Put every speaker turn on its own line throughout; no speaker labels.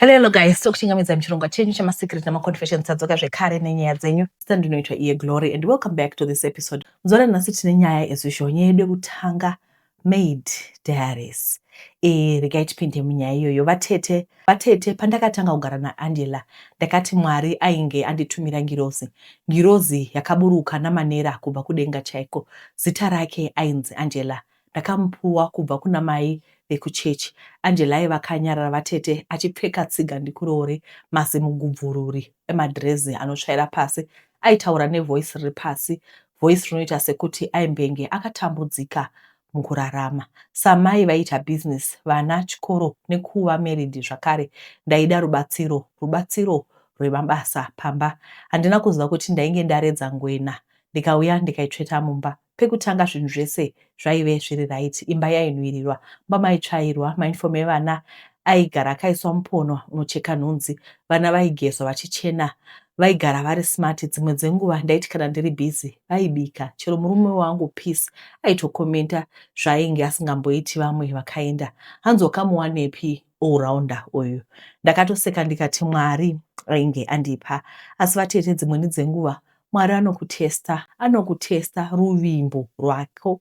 Hello, hello guys, tokuchingamidza muchirongwa chenyu chamasecret namaconfessions. Tadzoka zvekare nenyaya dzenyu. Zita ndinoitwa iye Glory and welcome back to this episode. Muzuva ranhasi tine nyaya as usual, nyaya yedu yekutanga, Maid Diaries. Regai tipinde munyaya iyoyo. Vatete, vatete, pandakatanga kugara naAngela ndakati Mwari ainge anditumira ngirozi. Ngirozi yakaburuka namanera kubva kudenga chaiko. Zita rake ainzi Angela. Ndakamupuwa kubva kuna mai vekuchechi. Angela aiva akanyarara, vatete, achipfeka tsiga ndikuroore, mazimugubvururi emadhirezi anotsvaira pasi. Aitaura nevoice riri pasi, voice rinoita sekuti aimbenge akatambudzika mukurarama. Samai vaiita business, vana, chikoro nekuva married zvakare, ndaida rubatsiro, rubatsiro rwemabasa pamba. Handina kuziva kuti ndainge ndaredza ngwena ndikauya ndikaitsveta mumba. Pekutanga zvinhu zvese zvaive zviri right. Imba yainhuwirirwa, mumba maitsvairwa, mauniform evana aigara akaiswa mupono unocheka nhunzi, vana vaigezwa vachichena, vaigara vari smart. Dzimwe dzenguva ndaiti kana ndiri busy vaibika. Chero murume wangu Peace aitokomenta zvaainge asingamboiti vamwe vakaenda. Hanzi, "Wakamuwanepi allrounder uyu?" Ndakatoseka ndikati Mwari ainge andipa. Asi vatete, dzimweni dzenguva Mwari anokutesta, anokutesta ruvimbo rwako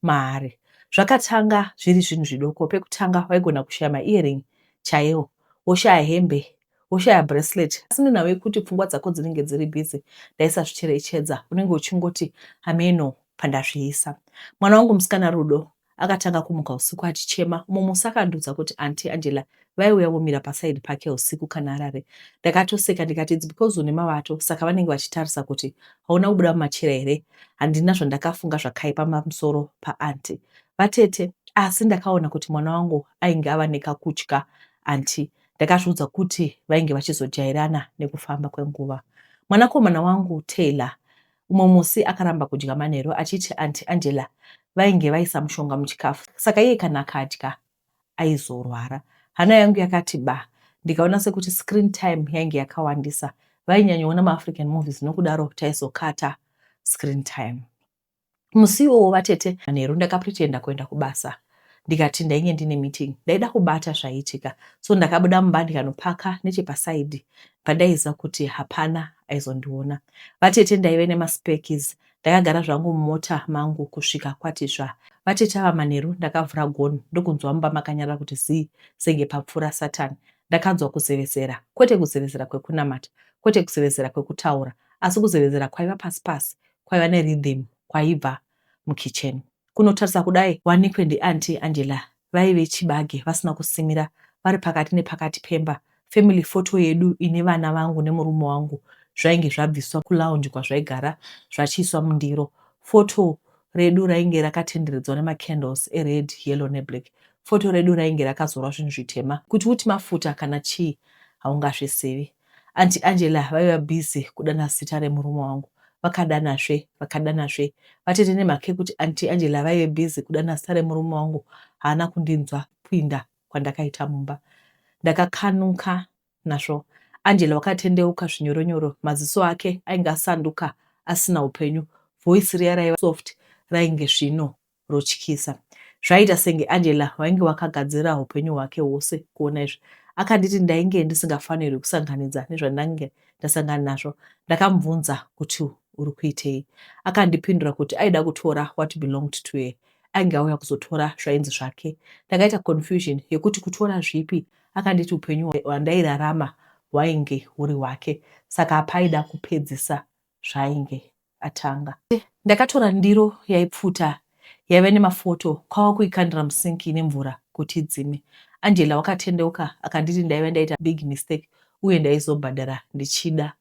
maari. Zvakatanga zviri zvinhu zvidoko. Pekutanga waigona kushaya maearring chaiwo, woshaya hembe, woshaya bracelet, asi nenhau yekuti pfungwa dzako dzinenge dziri busy ndaisazvicherechedza. Unenge uchingoti hameno pandazviisa. Mwana wangu musikana Rudo akatanga kumuka usiku achichema. Umwe musi akandiudza kuti Auntie Angela vaiuya vomira paside pake usiku kana arare. Ndakatoseka ndikati, "It's because une mavato, saka vanenge vachitarisa kuti hauna kubuda mumachira here." Handina zvandakafunga zvakaipa pamusoro paauntie, vatete, asi ndakaona kuti mwana wangu ainge ava nekakutya auntie. Ndakazviudza kuti vainge vachizojairana nekufamba kwenguva. Mwanakomana wangu Taylor umwe musi akaramba kudya manheru achiti Auntie Angela vainge vaisa mushonga muchikafu, saka iye kana akadya aizorwara. Hana yangu yakati ba, ndikaona sekuti screen time yainge yakawandisa. Vainyanyoona maAfrican movies, nokudaro taizokata screen time. Musi iwowo, vatete, manheru ndakapretenda kuenda kubasa, ndikati ndainge ndine meeting. Ndaida kubata zvaiitika, so ndakabuda mumba ndikanopaka nechepaside pandaiziva kuti hapana aizondiona. Vatete, ndaive nemaspecs. Ndakagara zvangu mumota mangu kusvika kwati zva. Vatete, ava manheru ndakavhura gonhi ndokunzwa mumba makanyarara kuti zii, senge papfuura Satani. Ndakanzwa kuzevezera, kwete kuzevezera kwekunamata, kwete kuzevezera kwekutaura, asi kuzevezera kwaiva pasi pasi, kwaiva nerhythm, kwaibva mukicheni. Kunotarisa kudai, wanikwe ndiAuntie Angela vaive chibage vasina kusimira, vari pakati nepakati pemba. Family photo yedu ine vana vangu nemurume wangu zvainge zvabviswa kulounge kwazvaigara zvachiiswa mundiro. Photo redu rainge rakatenderedzwa nemacandles ered, yellow neblack. Photo redu rainge rakazorwa zvinhu zvitema, kuti uti mafuta kana chii haungazvizivi. Auntie Angela vaiva busy kudana zita remurume wangu. Vakadanazve, vakadanazve. Vatete, nemhaka yekuti Auntie Angela vaive busy kudana zita remurume wangu, haana kundinzwa kupinda kwandakaita mumba. Ndakakanuka nazvo. Angela wakatendeuka zvinyoronyoro, maziso ake ainge asanduka asina upenyu. Voice riya raiva soft rainge zvino rotyisa. Zvaiita senge Angela wainge wakagadzirira upenyu hwake hwose kuona izvi. Akanditi ndainge ndisingafanirwi kusanganidza nezvandange ndasangana nazvo. Ndakamubvunza kuti, "Uri kuitei?" Akandipindura kuti aida kutora what belonged to her. Ainge auya kuzotora zvainzi zvake. Ndakaita confusion yekuti kutora zvipi. Akanditi upenyu hwandairarama hwainge huri hwake, saka apaida kupedzisa zvainge atanga. Ndakatora ndiro yaipfuta yaiva nemafoto kwava kuikandira musinki nemvura kuti idzime. Angela wakatendeuka akanditi ndaiva ndaita big mistake uye ndaizobhadhara ndichida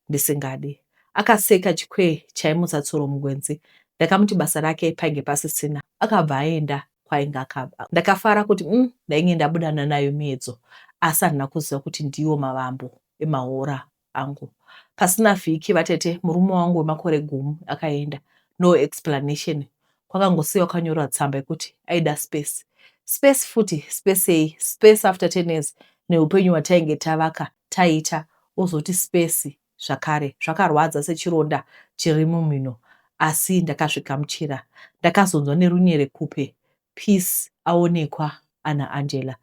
ndisingadi. Akaseka chikwee chaimutsa tsuro mugwenzi. Ndakamuti basa rake painge pasisina. Akabva aenda kwainge akabva. Ndakafara kuti ndainge ndabudana nayo miedzo, asi handina kuziva kuti ndiwo mavambo emahora angu. Pasina vhiki, vatete, murume wangu wemakore 10 akaenda. No explanation. Kwakangosiyiwa kwanyorwa tsamba yekuti aida space. Space futi? Space yei? Space after 10 years neupenyu hwatainge tavaka taita, ozoti space zvakare? Zvakarwadza sechironda chiri mumhino, asi ndakazvigamuchira. Ndakazonzwa nerunyerekupe Peace aonekwa ana Angela.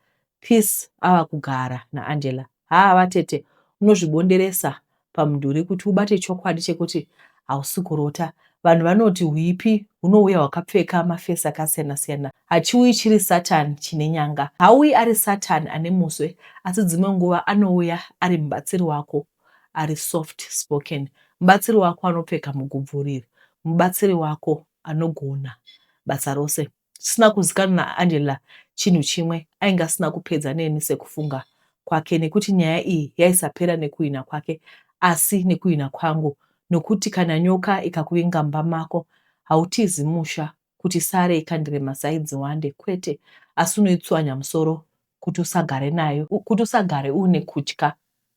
Peace ava kugara naAngela. Haa vatete unozvibonderesa pamudhuri kuti ubate chokwadi chekuti hausi kurota. Vanhu vanoti huipi hunouya hwakapfeka mafesi akasiyana siyana. Hachiuyi chiri Satan chine nyanga. Hauyi ari Satan ane muswe asi dzimwe nguva anouya ari mubatsiri wako ari soft spoken. Mubatsiri wako anopfeka mugubvuriri. Mubatsiri wako anogona basa rose. Chisina kuzikanwa naAngela chinhu chimwe, ainge asina kupedza neni sekufunga kwake nekuti nyaya iyi yaisapera nekuhwina kwake asi nekuhwina kwangu nokuti kana nyoka ikakuvinga mumba mako hautizi musha kuti sare ikandire mazai dziwande kwete asi unoitswanya musoro kuti usagare nayo kuti usagare uine kutya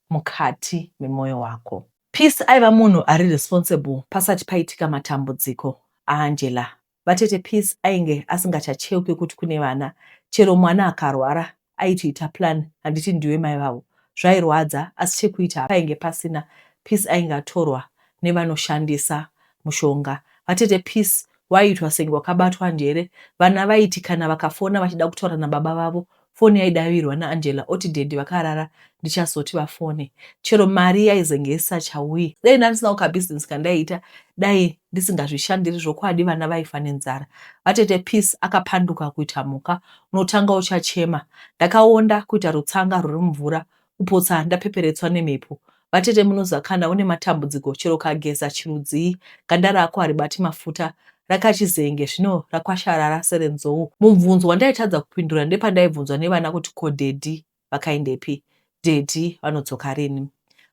mukati memoyo wako. Peace aiva munhu ari responsible pasati paitika matambudziko aAngela. Vatete Peace ainge asingachacheuki kuti kune vana. Chero mwana akarwara aiti ita plan handiti ndiwe mai vavo. Zvairwadza asi chekuita painge pasina. Peace ainge atorwa nevanoshandisa mushonga. Vatete Peace waiitwa senge wakabatwa njere. Vana vaiti kana vakafona vachida kutaura nababa vavo Foni yaidavirwa naAngela oti daddy vakarara ndichazoti vafone. Chero mari yaizenge isachauyi. Dai ndandisinawo kabusiness kandaiita dai ndisingazvishandiri zvokwadi vana vaifa nenzara. Vatete Peace akapanduka kuita mhuka unotanga uchachema. Ndakaonda kuita rutsanga rwuri mumvura kupotsa ndapeperetswa nemhepo. Vatete munoziva kana une matambudziko chero ukageza chirudzii ganda rako haribati mafuta rakachizenge zvino rakwasharara serenzou. Mubvunzo wandaitadza kupindura ndepandaibvunzwa nevana kuti ko daddy vakaendepi, daddy vanodzoka rini.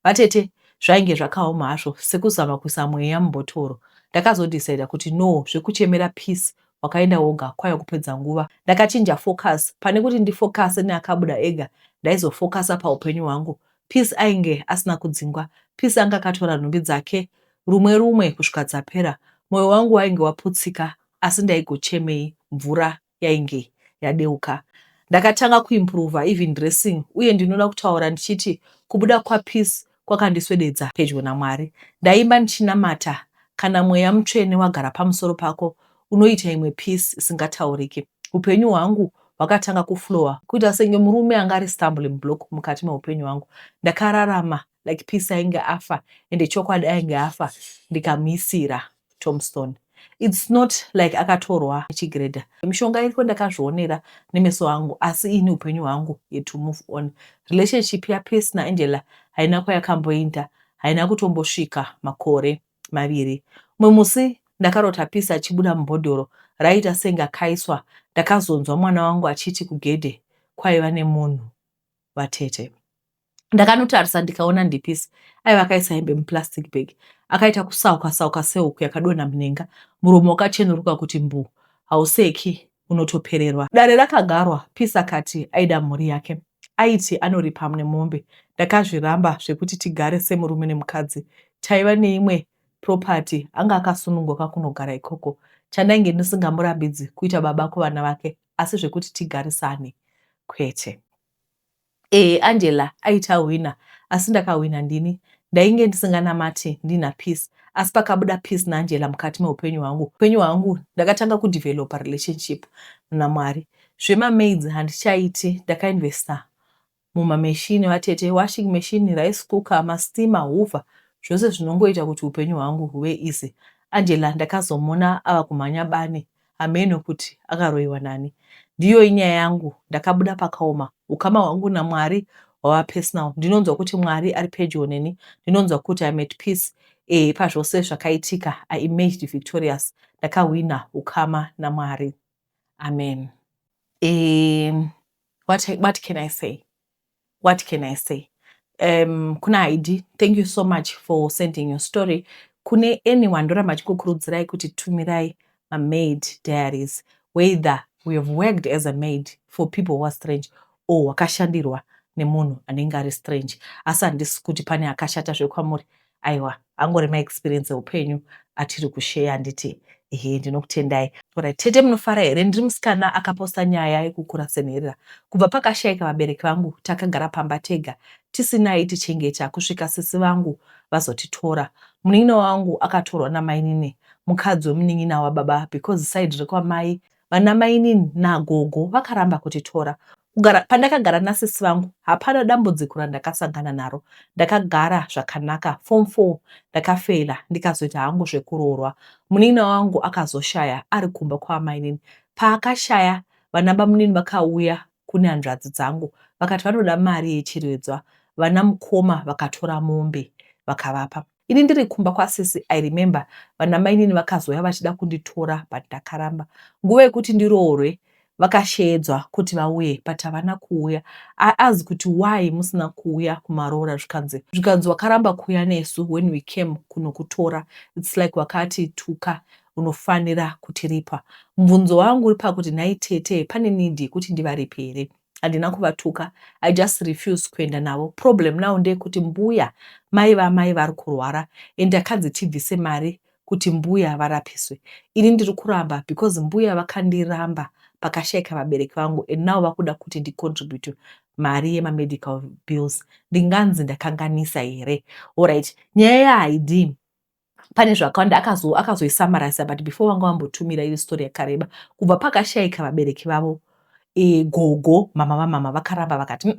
Vatete zvainge zvakaoma hazvo sekuzama kuisa mweya mubhotoro. Ndakazodecider kuti no zvekuchemera peace wakaenda woga kwaiva kupedza nguva. Ndakachinja focus pane kuti ndifocase neakabuda ega ndaizofocuser paupenyu hwangu. Peace ainge asina kudzingwa. Peace anga akatora nhumbi dzake rumwe rumwe kusvika dzapera. Moyo wangu wainge waputsika asi ndaigochemei mvura yainge yadeuka. Ndakatanga kuimprover even dressing uye ndinoda kutaura ndichiti kubuda kwaPeace kwakandiswededza pedyo naMwari. Ndaimba ndichinamata kana mweya mutsvene wagara pamusoro pako unoita imwe peace isingatauriki. Hupenyu hwangu hwakatanga kuflower kuita senge murume anga ari stumbling block mukati mehupenyu hwangu. Ndakararama like Peace ainge afa ende chokwadi ainge afa ndikamuisira tombstone. It's not like akatorwa nechigredha. Mishonga iriko ndakazvionera nemeso angu asi ini hupenyu hwangu had to move on. Relationship yaPeace naAngela haina kwayakamboinda haina kutombosvika makore maviri. Mumwe musi ndakarota Peace achibuda mubhodhoro raiita senge akaiswa ndakazonzwa mwana wangu achiti kugedhe kwaiva nemunhu vatete. Ndakanotarisa ndikaona ndiPeace aiva akaisa hembe muplastic bag akaita kusauka sauka sehuku yakadonha munhenga muromo wakachenuruka kuti mbu hauseki unotopererwa. Dare rakagarwa Peace akati aida mhuri yake aiti anoripa nemombe ndakazviramba zvekuti tigare semurume nemukadzi taiva neimwe property anga akasununguka kunogara ikoko chandainge ndisingamurambidzi kuita baba kuvana vake asi zvekuti tigarisane kwete. Ehe Angela aiti ahwina asi ndakahwina ndini. Ndainge ndisinganamati ndiina Peace asi pakabuda Peace naAngela mukati meupenyu hwangu upenyu hwangu ndakatanga kudeveloper relationship naMwari. Zvemamaids handichaiti ndakainvester mumamachine vatete, washing machine, rice cooker, masteamer, hoover zvose zvinongoita kuti upenyu hwangu huve easy. Angela ndakazomona ava kumhanya bani hameno kuti akaroiwa nani. Ndiyoyi nyaya yangu ndakabuda pakaoma. Ukama hwangu naMwari hwava personal. Ndinonzwa kuti Mwari ari pedyo neni. Ndinonzwa kuti I'm at peace. Ehe pazvose zvakaitika I emerged victorious. Ndakahwina ukama naMwari. Amen. Um, what, what can I say? What can I say? Um, kuna Heidi, thank you so much for sending your story. Kune anyone ndoramba chikukurudzirai kuti tumirai mamaid diaries whether we have worked as a maid for people who are strange or wakashandirwa nemunhu anenge ari strange asi handisi kuti pane akashata zvekwamuri Aiwa angori maexperience eupenyu atiri kusheya handiti ehe ndinokutendai. Alright tete munofara here ndiri musikana akaposta nyaya yekukura senherera kubva pakashaika vabereki vangu takagara pamba tega tisina aitichengeta kusvika sisi vangu vazotitora munin'ina wangu akatorwa namainini mukadzi wemunin'ina wababa because side rekwamai Vanamainini nagogo vakaramba kutitora. Kugara pandakagara nasisi vangu hapana dambudziko randakasangana naro. Ndakagara zvakanaka. Form 4 ndakafeila ndikazoita hangu zvekuroorwa. Munin'ina wangu akazoshaya ari kumba kwaamainini. Paakashaya vana bamunini vakauya kune hanzvadzi dzangu vakati vanoda mari yechiredzwa. Vana mukoma vakatora mombe vakavapa. Ini ndiri kumba kwasisi I remember vana mainini vakazouya vachida kunditora but ndakaramba. Nguva yekuti ndiroorwe vakasheedzwa kuti vauye but havana kuuya. I asked kuti why musina kuuya kumaroora zvikanzi zvikanzi wakaramba kuuya nesu when we came kunokutora it's like wakatituka unofanira kutiripa. Mubvunzo wangu uri pakuti nhai tete pane need yekuti ndivaripe here? Handina kuvatuka I just refuse kuenda navo. Problem now ndeyekuti mbuya mai vamai vari kurwara and ndakanzi tibvise mari kuti mbuya varapiswe. Ini ndiri kuramba because mbuya vakandiramba pakashaika vabereki vangu and now vakuda kuti ndicontribute mari yemamedical bills. Ndinganzi ndakanganisa here? Alright, nyaya yaHaidi pane zvakawanda akazoisamarisa but before vanga vambotumira iri story yakareba kubva pakashaika vabereki vavo gogo mama vamama vakaramba vakati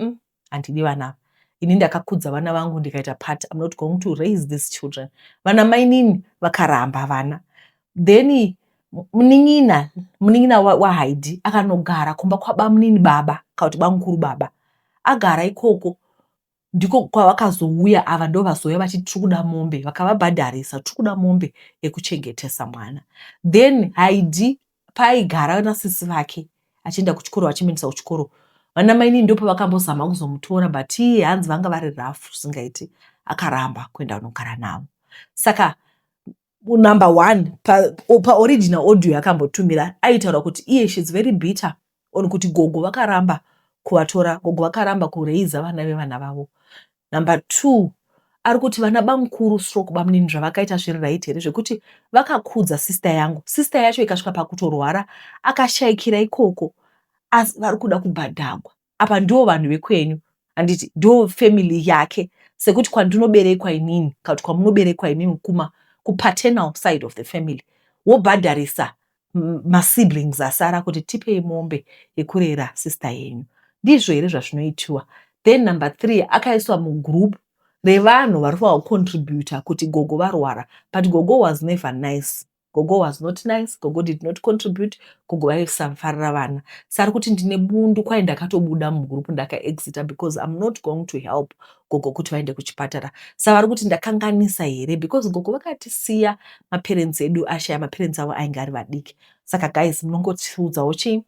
handidi vana ava ini ndakakudza vana vangu ndikaita part I'm not going to raise these children vana mainini vakaramba vana then munin'ina waHaidi akanogara kumba kwabamunini baba kana kuti bamukuru baba agara ikoko ndiko kwavakazouya ava ndo vazouya vachiti tiri kuda mombe vakavabhadharisa tiri kuda mombe yekuchengetesa mwana then Haidi paaigara nasisi vake achienda kuchikoro vachimuendesa kuchikoro vana mainini ndo pavakambozama kuzomutora but iye hanzi vanga vari rough zvisingaiti akaramba kuenda kunogara navo saka number one paoriginal pa audio yakambotumira aitaura kuti iye she's very bitter on kuti gogo vakaramba kuvatora gogo vakaramba kureiza vana vevana vavo number 2 ari kuti vana bamukuru stroke bamunini zvavakaita zviri right here zvekuti vakakudza sister yangu sister yacho ikasvika pakutorwara akashayikira ikoko asi vari kuda kubhadhagwa apa ndivo vanhu vekwenyu handiti ndo family yake sekuti kwandinoberekwa inini kana kuti kwamunoberekwa inini kuma kupaternal side of the family wobhadharisa masiblings asara kuti tipei mombe yekurera sister yenyu ndizvo here zvazvinoitiwa then number 3 akaiswa mugroup revanhu vari kufanira kucontributa kuti gogo varwara but gogo was never nice gogo was not nice gogo did not contribute gogo vaisafarira vana sari kuti ndine bundu kwai ndakatobuda mugroup ndakaexita because I'm not going to help gogo kuti vaende kuchipatara saka vari kuti ndakanganisa here because gogo vakatisiya maparents edu ashaya maparents avo ainge ari vadiki saka guys munongotiudzawo chii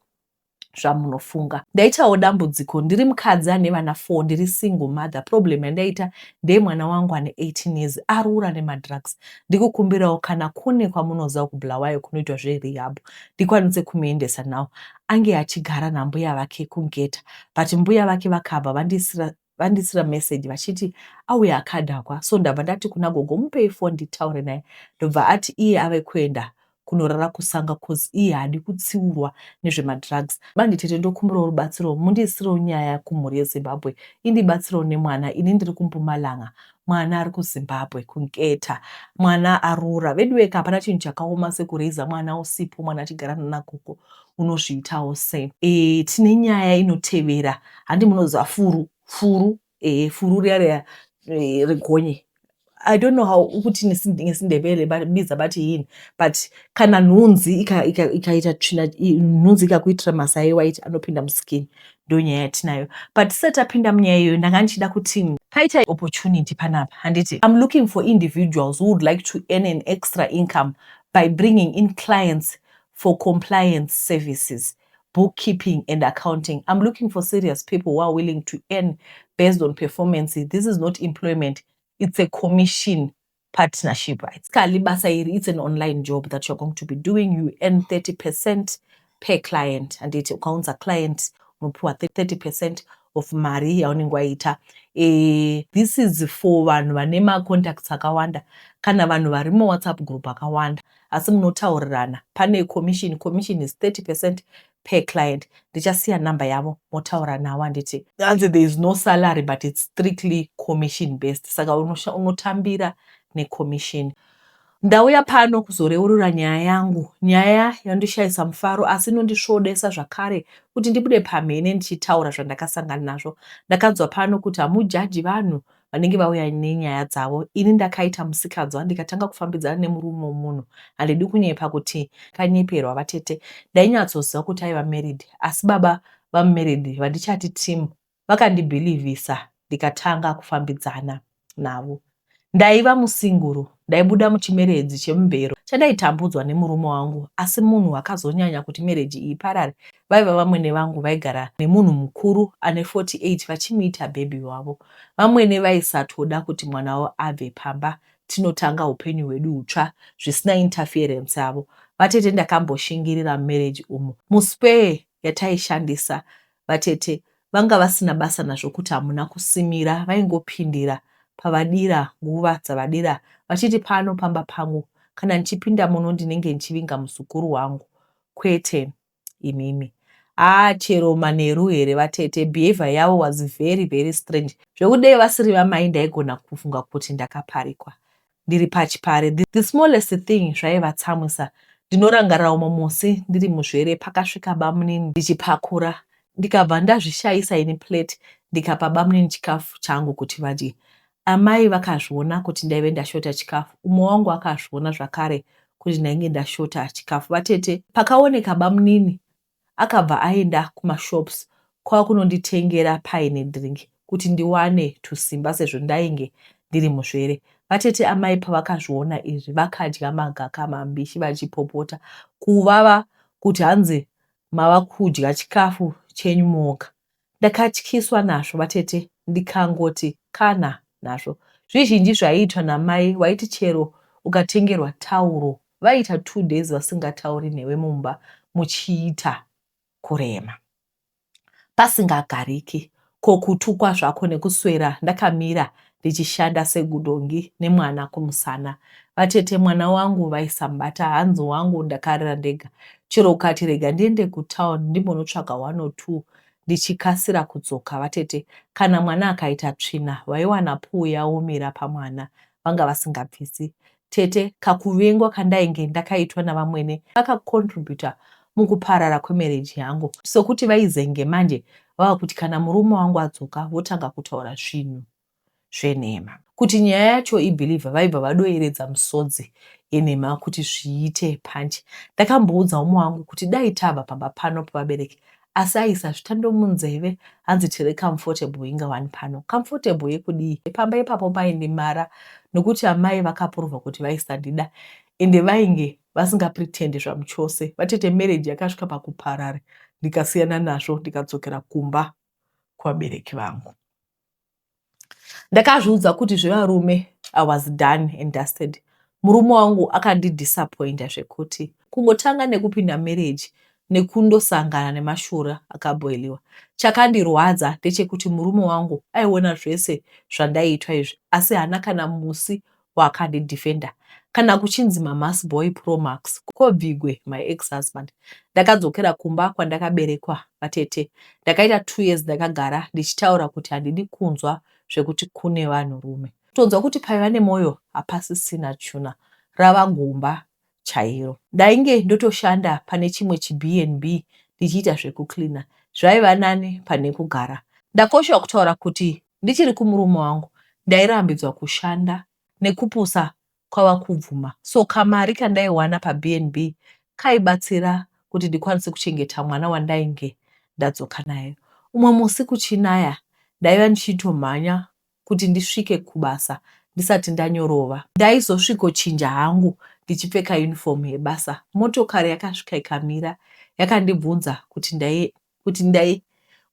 zvamunofunga ndaitawo dambudziko ndiri mukadzi ane vana 4 ndiri single mother problem yandaita ndeye mwana wangu ane 18 years arura nemadrugs ndikukumbirawo kana kune kwamunoziva kuBulawayo kunoitwa zverehab ndikwanise kumuendesa nawo ange achigara nambuya vake kungeta but mbuya vake vakabva vandisira message vachiti auya akadhakwa so ndabva ndati kuna gogo mupei foni nditaure naye ndobva ati iye ave kuenda kunorara kusanga cause iye haadi kutsiurwa nezvemadrugs banditete ndokumbirawo rubatsiro mundiisirewo nyaya kumhuri yeZimbabwe indibatsirewo nemwana ini ndiri kuMpumalanga mwana ari kuZimbabwe kunketa mwana arura veduweka hapana chinhu chakaoma sekureiza mwana usipo mwana achigara nanagogo unozviitawo sei tine nyaya inotevera handi munoziva furu furu furu riya riya regonye I don't know how ukuthi ngesiNdebele babiza bathi yini but kana nhunzi ikaita tsvina nhunzi ikakuitira masai white anopinda muskin ndo nyaya yatinayo but tisati tapinda munyaya iyoyo ndanga ndichida kuti paita opportunity panapa handiti I'm looking for individuals who would like to earn an extra income by bringing in clients for compliance services bookkeeping and accounting. I'm looking for serious people who are willing to earn based on performance. This is not employment, it's a commission partnership. It's kali basa iri, it's an online job that you're going to be doing. You earn 30% per client. And it ukaunza client unopiwa 30% of mari yaunenge waita. This is for vanhu vane macontacts akawanda kana vanhu vari muWhatsApp group akawanda asi munotaurirana pane commission commission is 30% per client ndichasiya namba yavo motaura navo handiti hanzi there is no salary but it's strictly commission based saka unotambira necommission. Ndauya pano kuzoreurura nyaya yangu, nyaya yandishaisa mufaro asi inondisvodesa zvakare kuti ndibude pamhene ndichitaura zvandakasangana nazvo. Ndakanzwa pano kuti hamujaji vanhu vanenge vauya nenyaya dzavo. Ini ndakaita musikanzwa ndikatanga kufambidzana nemurume wemunhu. Handidi kunyepa kuti kanyeperwa vatete. Ndainyatsoziva kuti aiva married asi baba vamumarried vandichati team vakandibhilivhisa ndikatanga kufambidzana navo. Ndaiva musinguru, ndaibuda muchimeredzi chemubhero chandaitambudzwa nemurume wangu asi munhu akazonyanya kuti mereji iyi iparare vaiva vamwene vangu vaigara nemunhu mukuru ane 48 vachimuita bhebhi wavo. Vamwene vaisatoda kuti mwana wavo abve pamba tinotanga upenyu hwedu hutsva zvisina interference yavo. Vatete ndakamboshingirira mumereji umu muspare yataishandisa vatete vanga vasina basa nazvo kuti hamuna kusimira vaingopindira pavadira nguva dzavadira vachiti pano pamba pangu kana ndichipinda muno ndinenge ndichivinga muzukuru wangu kwete imimi. Haa chero manheru here vatete behavior yavo was very very strange zvekuti dai vasiri vamai ndaigona kufunga kuti ndakaparikwa ndiri pachipare the smallest thing zvaivatsamwisa ndinorangarira umwe musi ndiri muzvere pakasvika bamunini ndichipakura ndikabva ndazvishaisa ini plate ndikapa bamunini chikafu changu kuti vadye amai vakazviona kuti ndaive ndashota chikafu umwe wangu akazviona zvakare kuti ndainge ndashota chikafu vatete pakaoneka bamunini akabva aenda kumashops kwakunonditengera paine drink kuti ndiwane tusimba sezvo ndainge ndiri muzvere. Vatete amai pavakazviona izvi vakadya magaka mambishi vachipopota kuvava kuti hanzi mava kudya chikafu chenyu moga. Ndakatyiswa nazvo vatete ndikangoti kana nazvo. Zvizhinji zvaiitwa namai waiti chero ukatengerwa tauro vaiita 2 days vasingatauri newe mumba muchiita kurema pasingagariki. Ko kutukwa zvako nekuswera ndakamira ndichishanda segudongi nemwana kumusana. Vatete mwana wangu vaisamubata hanzi wangu ndakarera ndega. Chero ukati rega ndiende kutown ndimbonotsvaga one or two ndichikasira kudzoka vatete kana mwana akaita tsvina vaiwana puu yaomera pamwana vanga vasingabvisi. Tete kakuvengwa kandainge ndakaitwa navamwene kakacontributor mukuparara kwemarriage yangu sokuti vaizenge manje vava kuti kana murume wangu adzoka votanga kutaura zvinhu zvenhema. Kuti nyaya yacho ibelieve vaibva vadoeredza musodzi yenhema kuti zviite punch. Ndakamboudza umwe wangu kuti dai tabva pamba pano pevabereki asi aisa zvitando munzeve hanzi tiri comfortable inga wani pano. Comfortable yekudii? Pamba ipapo paindimara nokuti amai vakapuruvha kuti vaisandida ende vainge vasingapretende zvamuchose. Vatete marriage yakasvika pakuparara ndikasiyana nazvo ndikadzokera kumba kuvabereki vangu. Ndakazviudza kuti zvevarume I was done and dusted. Murume wangu akandidisappointa zvekuti kungotanga nekupinda marriage nekundosangana nemashura akabhoiliwa. Chakandirwadza ndechekuti murume wangu aiona zvese zvandaiitwa izvi asi haana kana musi waakandidefender. Kana kuchinzi mamas boy pro max kobvigwe my ex husband. Ndakadzokera kumba kwandakaberekwa vatete. Ndakaita 2 years ndakagara ndichitaura kuti handidi kunzwa zvekuti kune vanhurume. Kutonzwa kuti paiva nemoyo hapasisina tuna rava gomba chairo. Ndainge ndotoshanda pane chimwe chiBnB ndichiita zvekucleaner. Zvaiva nani pane kugara. Ndakoshewa kutaura kuti ndichiri kumurume wangu ndairambidzwa kushanda nekupusa kwava kubvuma so kamari kandaiwana paBnB kaibatsira kuti ndikwanise kuchengeta mwana wandainge ndadzoka naye. Umwe musi kuchinaya ndaiva ndichitomhanya kuti ndisvike kubasa ndisati ndanyorova. Ndaizosvikochinja hangu ndichipfeka uniform yebasa. Motokari yakasvika ikamira yakandibvunza kuti ndai kuti ndai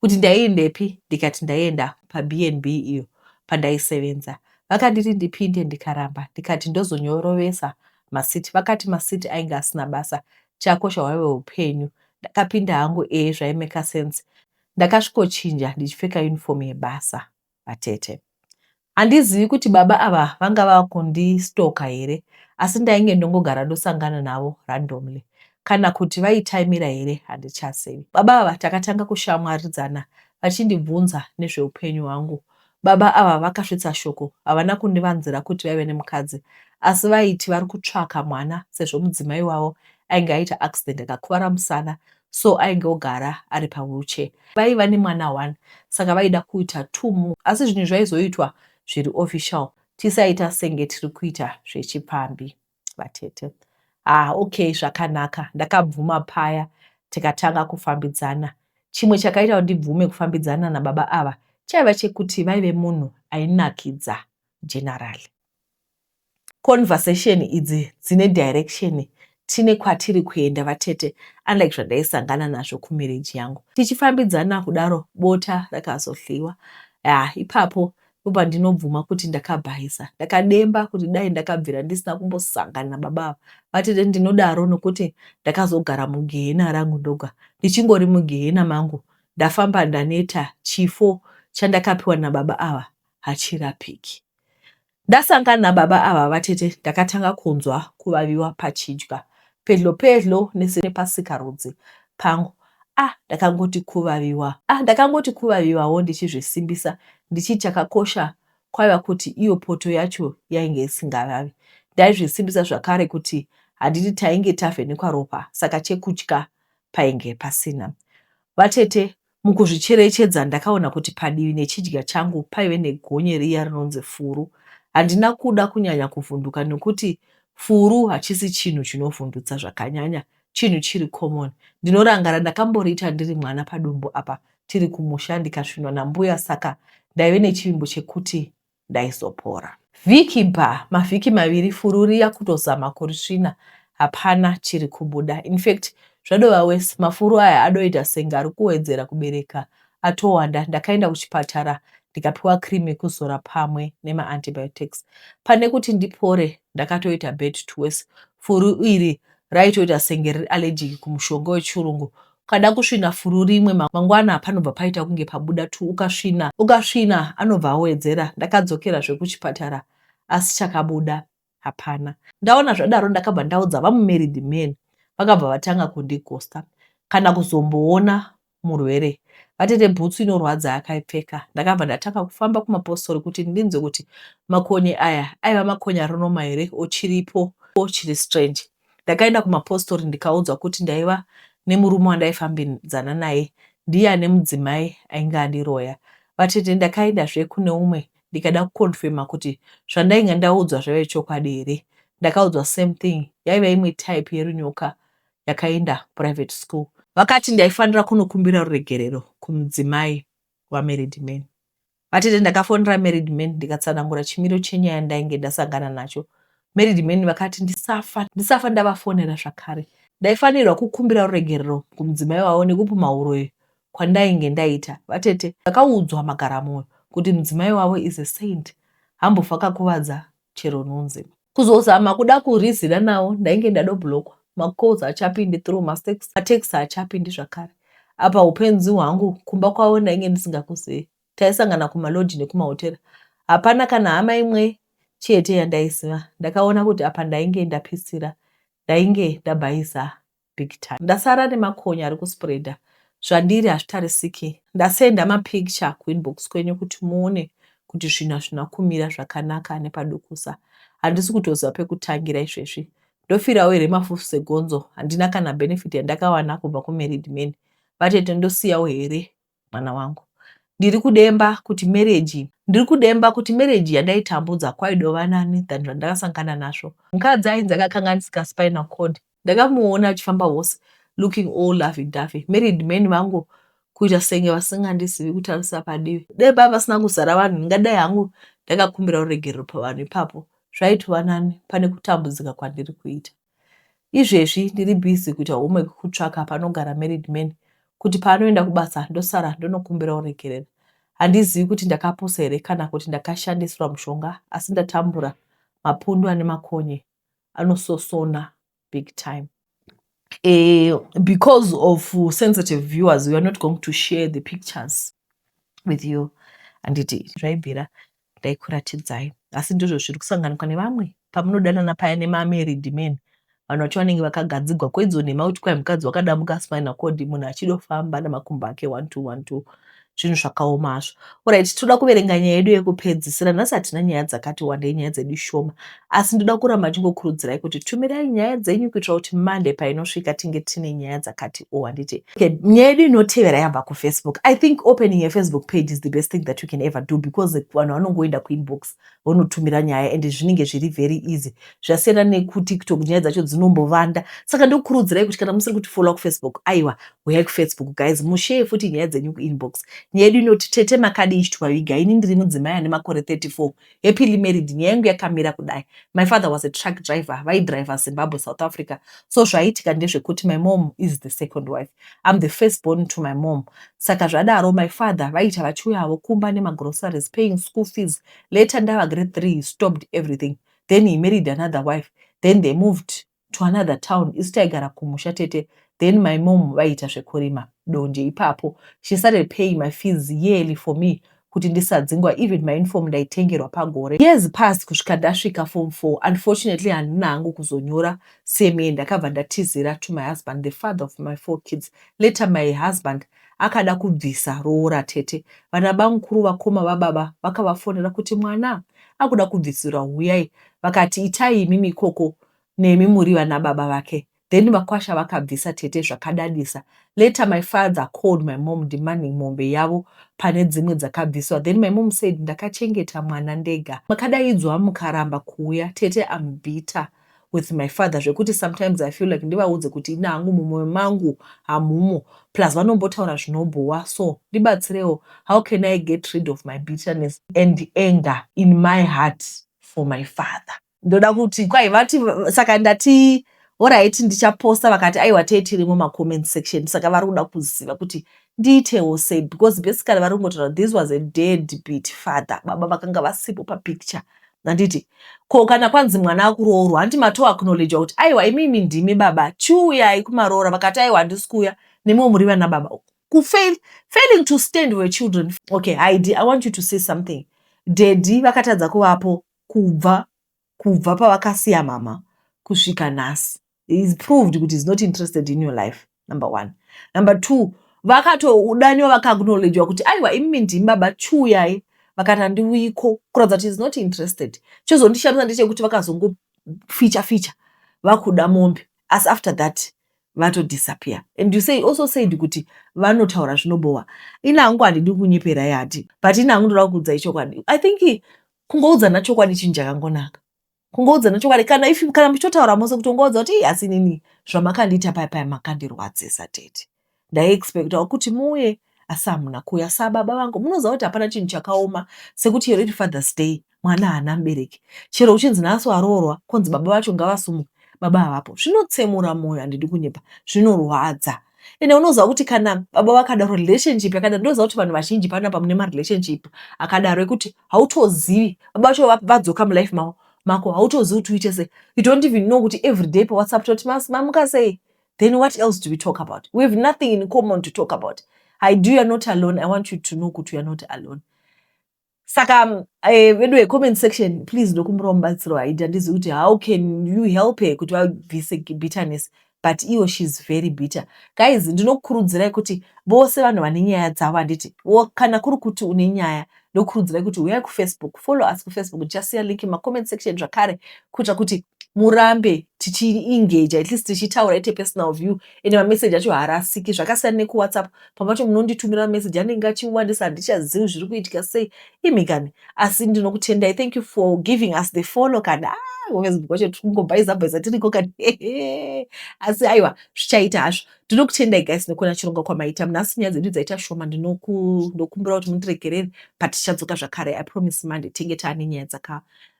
kuti ndaiendepi ndikati ndaienda paBnB iyo pandaisevenza. Vakanditi ndipinde ndikaramba ndikati ndozonyorovesa masiti. Vakati masiti ainge asina basa chakosha hwaive upenyu. Ndakapinda hangu ee zvaimeka sense. Ndakasvikochinja ndichipfeka uniform yebasa vatete. Handizivi kuti baba ava vanga vakundistoka here asi ndainge ndongogara ndosangana navo randomly. Kana kuti vaitaimira here handichazivi. Baba ava takatanga kushamwaridzana vachindibvunza nezveupenyu hwangu. Baba ava vakasvitsa shoko, havana kundivanzira kuti vaive nemukadzi asi vaiti vari kutsvaka mwana sezvo mudzimai wavo ainge aita accident akakuvara musana so ainge ogara ari pawheelchair. Vaiva nemwana one saka vaida kuita two more asi zvinhu zvaizoitwa zviri official tisaita senge tiri kuita zvechipfambi vatete. Ah okay zvakanaka ndakabvuma paya tikatanga kufambidzana. Chimwe chakaita kuti ndibvume kufambidzana nababa ava chaiva chekuti vaive munhu ainakidza generally. Conversation idzi dzine direction tine kwatiri kuenda vatete unlike zvandaisangana nazvo kumarriage yangu. Tichifambidzana kudaro bota rakazohliwa. Yaa ipapo ndopandinobvuma kuti ndakabhaisa. Ndakademba kuti dai ndakabvira ndisina kumbosangana nababa ava. Vatete ndinodaro nokuti ndakazogara mugehena rangu ndoga. Ndichingori mugehena mangu ndafamba ndaneta chifo chandakapiwa nababa ava hachirapiki. Ndasangana nababa ava vatete ndakatanga kunzwa kuvaviwa pachidya pedyo pedyo nepasikarudzi pangu. Ah ndakangoti kuvaviwa ah ndakangoti kuvaviwawo ndichizvisimbisa ndichiti chakakosha kwaiva kuti iyo poto yacho yainge isingavavi. Ndaizvisimbisa zvakare kuti handiti tainge tavhenekwa ropa saka chekutya painge pasina. Vatete Mukuzvicherechedza ndakaona kuti padivi nechidya changu paive negonye riya rinonzi furu. Handina kuda kunyanya kuvhunduka nokuti furu hachisi chinhu chinovhundutsa zvakanyanya, chinhu chiri common. Ndinorangara ndakamboriita ndiri mwana padumbu apa tiri kumusha ndikasvinwa nambuya saka ndaive nechivimbo chekuti ndaizopora. Vhiki bha mavhiki maviri furu riya kutozama kurisvina hapana chiri kubuda. Infact zvadova worse mafuru aya adoita senge ari kuwedzera kubereka atowanda. Ndakaenda kuchipatara ndikapiwa cream yekuzora pamwe nemaantibiotics. Pane kuti ndipore ndakatoita bad to worse. Furu iri raitoita senge riri allergic kumushonga wechirungu Ukada kusvina furu rimwe mangwana panobva paita kunge pabuda tu ukasvina ukasvina anobva awedzera ndakadzokera zvekuchipatara asi chakabuda hapana. Ndaona zvadaro ndakabva ndaudza vamumarried man vakabva vatanga kundigosta kana kuzomboona murwere vatete bhutsu inorwadza akaipfeka ndakabva ndatanga kufamba kumapostori kuti ndinzwe kuti makonye aya aiva makonye arinoma here or chiripo chiri strange Ndakaenda kumapostori ndikaudzwa kuti ndaiva nemurume wandaifambidzana naye ndiye ane mudzimai ainge andiroya. Vatete ndakaendazve kune umwe ndikada kuconfirmer kuti zvandainge ndaudzwa zvaive chokwadi here. Ndakaudzwa same thing yaiva imwe type yerunyoka yakaenda kuprivate school. Vakati ndaifanira kunokumbira ruregerero kumudzimai wamarried man. Vatete ndakafonera married man ndikatsanangura chimiro chenyaya yandainge ndasangana nacho. Married man vakati ndisafa ndisafa ndavafonera zvakare. Ndaifanirwa kukumbira ruregerero kumudzimai wavo nekupumha huroyi kwandainge ndaita. Vatete ndakaudzwa magaramoyo kuti mudzimai wavo is a saint hambofa akakuvadza chero nhunzi. Kuzozama kuda kurizira nawo ndainge ndadoblockwa. Macalls haachapindi through matext haachapindi zvakare. Apa hupenzi hwangu kumba kwavo ndainge ndisingakuzivi. Taisangana kumalodge nekumahotera. Hapana kana hama imwe chete yandaiziva. Ndakaona kuti apa ndainge ndapisira. Ndainge ndabhaiza big time. Ndasara nemakonye ari kuspreader zvandiri hazvitarisiki. Ndasenda mapicture kuinbox kwenyu kuti muone kuti zvinhu hazvina kumira zvakanaka nepadukusa. Handisi kutoziva pekutangira izvezvi. Ndofirawo here mafufu segonzo? Handina kana benefit yandakawana kubva kumarried man. Vatete ndosiyawo here mwana wangu? Ndiri kudemba kuti marriage ndiri kudemba kuti marriage yandaitambudza kwaidova nani than zvandakasangana nazvo. Mukadzi ainzi akakanganisika spinal cord Ndakamuona achifamba worse looking all lovey dovey. Married man vangu kuita senge vasingandizivi kutarisa padivi. Dai pava pasina kuzara vanhu ndingadai hangu ndakakumbira ruregerero pavanhu ipapo. Zvaitova nani pane kutambudzika kwandiri kuita. Izvezvi ndiri busy kuita homework kutsvaka panogara married man kuti paanoenda kubasa ndosara ndonokumbira ruregerero. Handizivi kuti ndakapusa here kana kuti ndakashandisirwa mushonga asi ndatambura mapundu ane makonye anososona big time. Because of sensitive viewers we are not going to share the pictures with you handiti zvaibvira ndaikuratidzai asi ndizvo zviri kusanganikwa nevamwe pamunodanana paya nemamarried men vanhu vacho vanenge vakagadzigwa kweidzo nhema kuti kwai mukadzi wakadambuka spinal cord munhu achidofamba namakumbo ake 1212. Zvinhu zvakaoma hazvo. Alright, toda kuverenga nyaya yedu yekupedzisira. Nhasi hatina nyaya dzakati wandei, nyaya dzedu shoma, asi ndoda kuramba ndichingokurudzirai kuti tumirai nyaya dzenyu kuitira kuti Monday painosvika tinge tine nyaya dzakati o, handiti? Okay, nyaya yedu inotevera yabva kuFacebook. I think opening a Facebook page is the best thing that you can ever do, because vanhu vanongoenda kuinbox vonotumira nyaya and zvinenge zviri very easy. Zvasiyana nekuTikTok, nyaya dzacho dzinombovanda. Saka ndokurudzirai kuti kana musiri kutifollowa kuFacebook, aiwa, uyai kuFacebook, guys, mushare futi nyaya dzenyu kuinbox. Nyaya yedu inoti, "Tete, makadii? Chitupa ini ndiri mudzimai ane makore 34, happily married. Nyaya yangu yakamira kudai. My father was a truck driver, vaidriver Zimbabwe, South Africa. So zvaiitika ndezvekuti my mom is the second wife, I'm the first born to my mom. Saka zvadaro, my father vaita vachiuyavo kumba nemagroceries, paying school fees. Later ndava grade 3, he stopped everything. Then he married another wife, then they moved to another town. Isu taigara kumusha, tete. Then my mom vaita zvekurima donje ipapo. She started paying my fees yearly for me kuti ndisadzingwa. Even my uniform ndaitengerwa pagore. Years past kusvika ndasvika form 4. Unfortunately, handina hangu kuzonyora same. Ndakabva ndatizira to my husband, the father of my four kids. Later my husband akada kubvisa roora, tete. Vana bamukuru vakoma vababa vakavafonera kuti mwana akuda kubvisirwa, huyai. Vakati, 'Itai imimi ikoko, nemi muri vana baba vake.' Then vakwasha vakabvisa, tete, zvakadadisa. Later my father called my mom demanding mombe yavo pane dzimwe dzakabviswa. Then my mom said, 'Ndakachengeta mwana ndega, makadaidzwa mukaramba kuuya.' Tete, am bitter with my father zvekuti sometimes I feel like ndivaudze kuti ina hangu mumwoyo mangu hamumo. Plus vanombotaura zvinobhowa. So ndibatsirewo, how can I get rid of my bitterness and anger in my heart for my father?" Ndoda kuti kwai vati, saka ndati alright, ndichaposta. Vakati aiwa, tei tiri mumacomment section. Saka vari kuda kuziva kuti ndiitewo sei, because basically vari kungotaura this was a dead beat father, baba vakanga vasipo papicture, handiti? Ko kana kwanzi mwana akuroorwa, handiti matoacknowledga kuti aiwa, imimi ndimi baba, chiuyai kumaroora? Vakati aiwa, handisi kuuya, nemiwo muri vana baba. Kufail, failing to stand for children. Okay, Heidi, I want you to say something. Daddy vakatadza kuvapo kubva pavakasiya mama kusvika nhasi. Is proved kuti is not interested in your life, number one. Number two, vakatodaniwa, vakaacknowledgwa kuti aiwa, imimi ndimi baba, chiuyai. Vakati handiuyiko, kuratidza kuti is not interested. Chozondishamisa ndechekuti vakazongoficha ficha vakuda mombe, asi after that vatodisappear. And you say also said kuti vanotaura zvinobohwa. Ina hangu handidi kunyeperai hati, but ina hangu ndoda kuudzai chokwadi. I think kungoudzana chokwadi chinhu chakangonaka, kungoudzana chokwadi. Kana if kana muchitotaura mose, kuti ungoudza kuti, "Ii, asi inini zvamakandiita pai pai makandirwadzisa, tete. Ndaiexpectawo kuti muuye, asi hamuna kuuya sababa vangu." Munoziva kuti hapana chinhu chakaoma sekuti chero iri Father's Day, mwana haana mubereki. Chero uchinzi nhasi waroorwa, konzi baba vacho ngavasumuke, baba havapo, zvinotsemura mwoyo. Handidi kunyepa, zvinorwadza. Ende unoziva kuti kana baba vakadaro, relationship yakadaro, ndoziva kuti vanhu vazhinji panapa mune marelationship akadaro ekuti hautozivi baba vacho vadzoka mulife mavo mako, hautozivi kuti uite sei. You don't even know kuti everyday paWhatsApp toti mamuka sei. Then what else do we talk about? We have nothing in common to talk about. I do, you are not alone. I want you to know kuti you are not alone. Saka vedu vecomment section, please, ndokumbirawo mubatsiro. Haidi, handizivi kuti how can you help her kuti vabvise bitterness, but iwo she's very bitter. Guys, ndinokurudzirai kuti vose vanhu vane nyaya dzavo, handiti, kana kuri kuti une nyaya, ndokurudzirai kuti uyai kuFacebook, follow us kuFacebook. Ndichasiya link mumacomment section zvakare kuitira kuti murambe tichiengage, at least tichitaura ite personal view. Ende mameseji acho haarasiki, zvakasiyana nekuWhatsApp. Pamwe pacho munonditumira mameseji anenge achiwandisa, handichazivi zviri kuitika sei imi kani. Asi ndinokutendai, thank you for giving us the follow. Kana Facebook wacho tiri kungobhaisa bhaisa tiriko kani, asi aiwa, zvichaita hazvo. Ndinokutendai, guys, nekuona chirongwa kwamaita munhasi. Nyaya dzedu dzaita shoma, ndinokumbira kuti mundiregerere, but tichadzoka zvakare. I promise, Monday tinge taane nyaya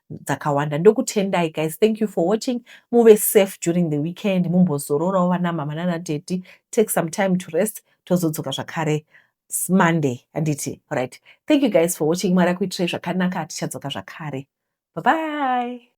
dzakawanda. Ndokutendai, guys, thank you for watching. Muve safe during the weekend, mumbozororawo vana mama nanadaddy. Take some time to rest. Tozodzoka zvakare Monday, handiti? Right, thank you guys for watching. Mwari akuitirai zvakanaka. Tichadzoka zvakare. Bye bye.